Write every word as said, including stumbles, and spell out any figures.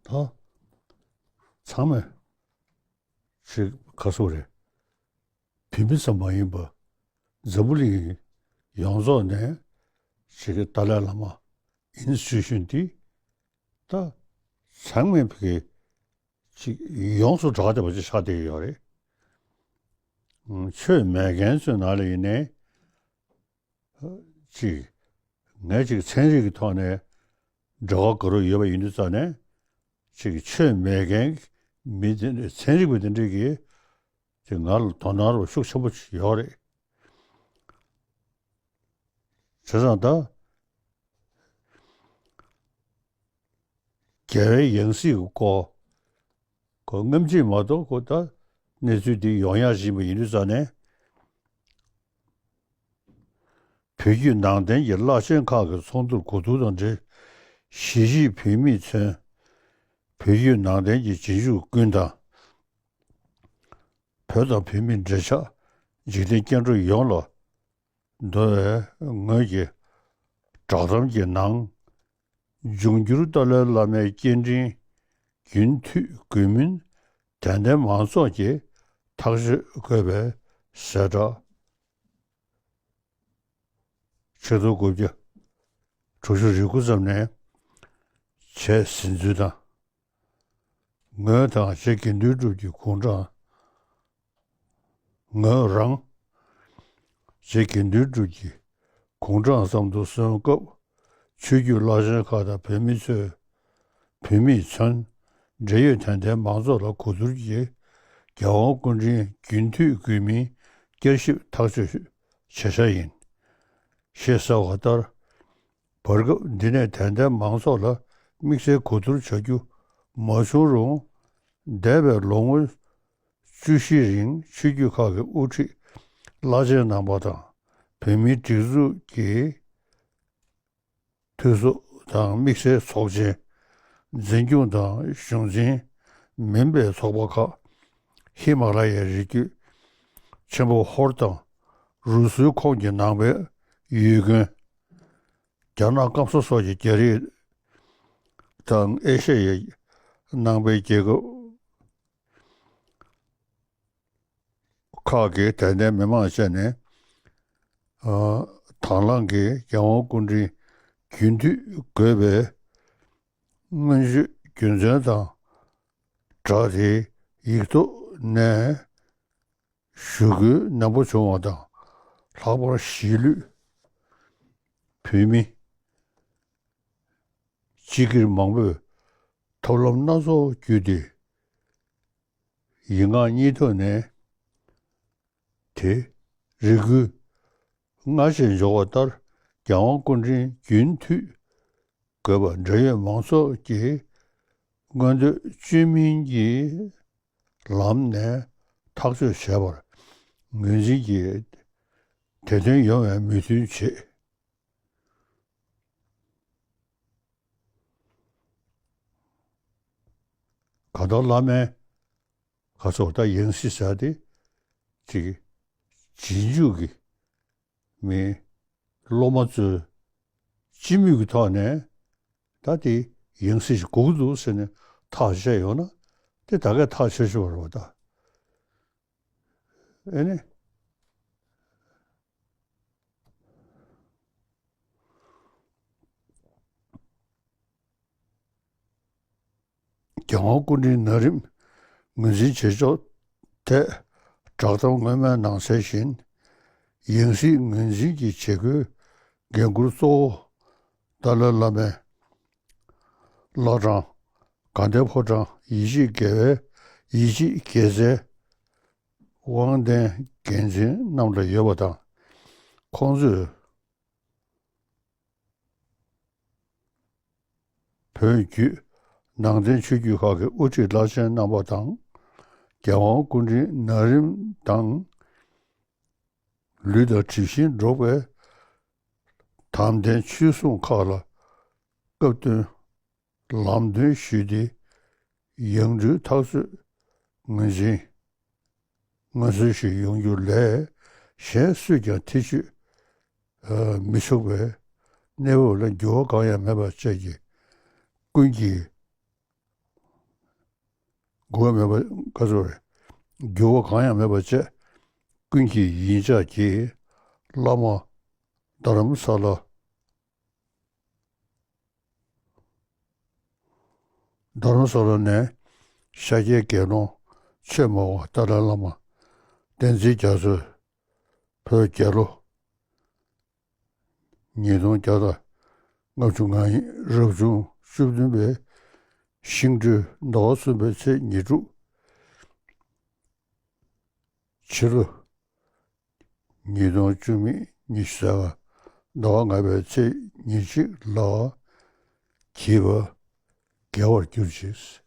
ད་ཚང་མས་ཅིག་ག་སོ་རེད། བོད་མི་ཙམ་མ་ཡིན་པར་འཛམ་བུ་གླིང་ཡོངས་རྫོགས་ནས་ཅིག་ཏཱ་ལའི་བླ་མ་ཡིན་ཟེར་བཞིན་དེ་ད་ཚང་མས་ཕ་གི་ཅིག་ཡོངས་སུ་གྲགས་བསྡད་པ་ཅིག་ཆགས་བསྡད་ཡོད་རེད། ཆོས་མེད་མཁན་ཚོའི་ནང་ལ་ཡིན་ནའི་ཅིག་ངས་ཅིག་ཚན་རིག་གི་ཐོག་ནས་འབྲེལ་བ་དགའ་རབ་ཡོད་པ་ཡིན་དུས་ཙང་ནས་ཅིག་ཆོས་མེད་མཁན་མི་དེ་འདྲ་ཚན་རིག་པ་དེ་འདྲས་ཀྱིས་ཅིག་ང་ལ་དོ་སྣང་རོགས་ཤུགས་ཆེན་པོ་ཡོད་རེད། བྱས་ཙང་ད་རྒྱལ་བའི་ཡང་སྲིད་ཀྱི་སྐོར་ཁོ་སྔ་ཕྱི་མ་གཏོགས་ཁོ་ད་གནས་ཚུལ་འདི་ཡོང་ཡག་བཞིན་པ་ཡིན་དུས་ཙང་ནས། བོད་བརྒྱུད་ནང་བསྟན་གྱི་བླ་ཆེན་ཁག་གི་ཚོགས་འདུར་གོ་བསྡུར་དང་འབྲེལ། གཞིས་བྱེས་བོད་མིས་མཚོན། བོད་བརྒྱུད་ནང་བསྟན་གྱི་རྗེས་འཇུག་ཀུན་དང་། བོད་དང་བོད་མིའི་འབྲེལ་ཆགས་འཇིག་རྟེན་སྐྱེ་འགྲོ་ཡོངས་ལ་འདོར་བའི་ངོས་ཀྱི་བསྒྲགས་གཏམ་གྱི་ནང་། འབྱུང་འགྱུར་ཏཱ་ལའི་བླ་མའི་སྐྱེ་ཕྲེང་རྒྱུན་མཐུད་དགོས་མིན་དད་ལྡན་མང་ཚོགས་ཀྱིས་ཐག་གཅོད་དགོས་པའི་གསལ་བསྒྲགས། ཆིག་སྟོང་དགུ་བརྒྱ་དྲུག་ཅུ་རེ་དགུ་ཙམ་ནས་བྱས་ཟིན་ཚུལ་དང་། ངོས་དང་རྗེ་དགེ་འདུན་གྲུབ་ཀྱི་དགུང་གྲངས། ངོས་རང་རྗེ་དགེ་འདུན་གྲུབ་ཀྱི་དགུང་གྲངས་ཙམ་དུ་སོན་སྐབས། ཆོས་བརྒྱུད་བླ་ཆེན་ཁག་དང་བོད་མི་ཚོས། བོད་མིས་མཚོན། འབྲེལ་ཡོད་དད་ལྡན་མང་ཚོགས་ལ་གོ་བསྡུར་གྱིས། རྒྱལ་དབང་སྐུ་ཕྲེང་རྒྱུན་མཐུད་དགོས་མིན་བསྐྱར་ཞིབ་ཐག་གཅོད་བྱེད་འཆར་ཡིན། ཞེས་གསལ་བ་ལྟར། བར་སྐབས་འདི་ནས་དད་ལྡན་མང་ཚོགས་ལ་དམིགས་བསལ་གོ་བསྡུར་བྱ་རྒྱུ་མ་བྱུང་རུང་། འདས་པའི་ལོ་ངོ་བཅུ་བཞིའི་རིང་ཆོས་བརྒྱུད་ཁག་གི་དབུ་ཁྲིད་བླ་ཆེན་རྣམ་པ་དང་། བོད་མིའི་སྒྲིག་འཛུགས་ཀྱི་འཐུས་ཚོགས་དང་དམིགས་བསལ་ཚོགས་ཆེན། འཛིན་སྐྱོང་དང་གཞུང་འཛིན་མིན་པའི་ཚོགས་པ་ཁག་ཧི་མ་ལ་ཡའི་རི་རྒྱུད་ཆེན་པོ་ཧོར་དང་། རུ་སུའི་ཁོངས་ཀྱི་ནང་པའི་ཡུལ་དགོན། རྒྱ་ནག་སྐམ་ས་སོགས་ཀྱི་རྒྱ་རིགས་དང་ཨེ་ཤ་ཡའི་ནང་པའི་རྒྱལ་ཁབ་ཁག་གི་དད་ལྡན་མི་མང་བཅས་ནས། ཨ། དང་བླངས་ཀྱིས་རྒྱལ་དབང་སྐུ་ཕྲེང་རྒྱུན་མཐུད་དགོས་པའི་སྔོན་བརྗོད་རྒྱུ་མཚན་དང་སྦྲགས་ཏེ་ཡིག་ཐོག་ནས་ཞུ་སྐུལ་ནན་པོ་བྱུང་བ་དང་། ལྷག་པར་གཞིས་ལུས་བོད་མི་སྤྱི་སྒེར་མང་པོས་ཐབས་ལམ་སྣ་ཚོགས་བརྒྱུད་དེ། ཡིག་ངག་གཉིས་ཐོག་ནས་དེ་རེ་སྐུལ་སྔར་བཞིན་འབྱོར་བ་ལྟར། རྒྱལ་དབང་སྐུ་ཕྲེང་རྒྱུན་མཐུད་དགོས་པ་འབྲེལ་ཡོད་མང་ཚོགས་ཀྱིས་མངོན་འདོད་བཅོས་མིན་གྱི་ལམ་ནས་ཐག་གཅོད་བྱས་པར་ངོས་འཛིན་གྱིས་དེ་དོན་ཡོང་བའི་མོས་མཐུན་བྱེད། གང་ལྟར་བླ་མའི་ག་ཚོད་ད་ཡང་སྲིད་ཟེར་ཏེ་ཅིག་རྗེས་འཇུག་གི་མི་སློབ་མ་ཚོས་སྤྱི་མོས་ཀྱི་ཐོག་ནས་ད་དེ་ཡང་སྲིད་ཞིག་དགོས་ཀྱི་འདུག་ཟེར་ནས་ཐག་བཅད་ཡོང་ན་དེ་ད་གས་ཐག་ཆོད་ཆོད་རེད་པ་ད། ཨེ་ནི། རྒྱལ་དབང་སྐུ་ཕྲེང་ན་རིམ་ངོས་འཛིན་བྱེད་ཕྱོགས་ཐད་བསྒྲགས་གཏམ་སྔོན་མའི་ནང་གསལ་བཞིན། ཡང་སྲིད་ངོས་འཛིན་གྱི་བྱེད་སྒོའི་འགན་འཁུར་གཙོ་བོ་ཏཱ་ལའི་བླ་མའི་བླ་བྲང་དགའ་ལྡན་ཕོ་བྲང་ཡིད་ཆེས་དགེ་བའི་ཡིད་ཆེས་དགེ་རྩའི་དབང་ལྡན་འགན་འཛིན་རྣམས་ལ་ཡོད་པ་དང་། ཁོང་ཚོས་བོད་བརྒྱུད་ནང་བསྟན་ཆོས་བརྒྱུད་ཁག་གི་དབུ་ཁྲིད་བླ་ཆེན་རྣམ་པ་དང་། རྒྱལ་དབང་སྐུ་ཕྲེང་ན་རིམ་དང་། ལུས་དང་གྲིབ་བཞིན་འགྲོགས་པའི་དམ་ལྡན་ཆོས་སྲུང་ཁག་ལ་སྐབས་བསྟུན་ལམ་སྟོན་ཞུས་ཏེ། ཡང་སྤྲུལ་ཐག་གཅོད་ངོས་འཛིན་མངོན་གསལ་ཞིག་ཡོང་རྒྱུ་ལས། གཞན་སུས་ཀྱང་ཐེ་བྱུས་མི་ཆོག་པའི་གནས་བབ་ལ་འགྱུར་བ་གང་ཡང་མེད་པ་བཅས་ཀྱི་ཀུན་གྱིས་ འགྱུར་བ་མེད་པ་ག་ཚོད་རེད། འགྱུར་བ་གང་ཡང་མེད་པར་བྱས། ཀུན་གྱི་ཡིད་འཇགས་ཀྱིས། བླ་མ་རྡ་རམ་ས་ལ། རྡ་རམ་ས་ལ་ནས་ཤཱཀྱའི་དགེ་སློང་ཆོས་སྨྲ་བ་ཏཱ་ལའི་བླ་མ་བསྟན་འཛིན་རྒྱ་མཚོས། བོད་རྒྱལ་ལོ་ཉིས་སྟོང་བརྒྱ་དང་ལྔ་བཅུ་ང་གཉིས། རབ་བྱུང་བཅུ་བདུན་པའི་ཤིང་སྦྲུལ་ཟླ་བ་གསུམ་པའི་ཚེས་ཉེར་དྲུག། ཕྱི་ལོ་ཉིས་སྟོང་བཅུ་མེད་ཉི་ཤུ་རྩ་ལྔ། ཟླ་བ་ལྔ་པའི་ཚེས་ཉེར་གཅིག་ལ་བགྱིས་པ་དགེ་བར་གྱུར་ཅིག།